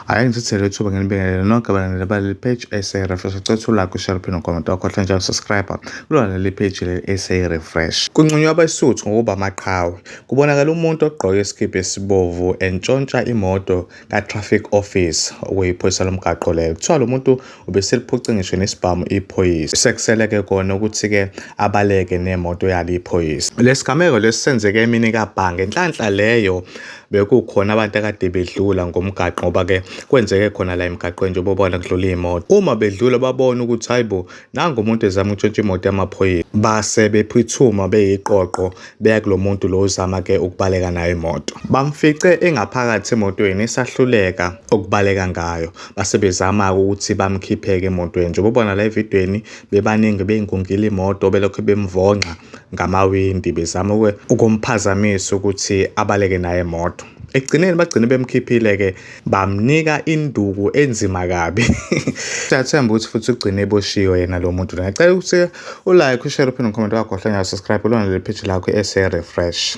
Ake ngithathele ithuba nginibingelele nonke abalandeli baleli page SA Refresh. Cela ukuthi ulike, ushare, uphinde ucomment, wakhohlwa njalo subscribe kulona leli page le SA Refresh. Kunconywa abeSuthu ngokuba amaqhawe. Kubonakala umuntu ogqoke isikibha esibovu entshontsha imoto ka-traffic office okuyiphoyisa lomgaqo lelo. Kuthiwa lo muntu ubeseliphuce ngisho nesibhamu iphoyisa. Sekuseleke kona ukuthi-ke abaleke nemoto yalo iphoyisa. Lesigameko lesi senzeke emini kabhange. Nhlanhla leyo bekukhona abantu akade bedlula ngomgaqo ngoba-ke kwenzeke khona la emgaqweni njengoba ubona kudlula iy'moto. Uma bedlula babona ukuthi hayi bo, nangu umuntu ezama ukutshontsha imoto yamaphoyisa. Base bephuthuma beyiqoqo beya kulo muntu lo ozama-ke ukubaleka nayo imoto. Bamfice engaphakathi emotweni esahluleka ukubaleka ngayo. Base bezama-ke ukuthi bamkhiphe-ke emotweni. Njengoba ubona la evidweni bebaningi beyingungile imoto belokhu bemvonqa ngamawindi bezama ukumphazamisa ukuthi abaleke naye imoto. Ekugcineni bagcine bemkhiphile-ke bamnika induku enzima kabi. Siyathemba ukuthi futhi ugcine eboshiwe yena lo muntu. Ngiyacela ukuthi ulike, ushare, uphinde ucomment, wakhohlwa subscribe kulona leli page lakho SA Refresh.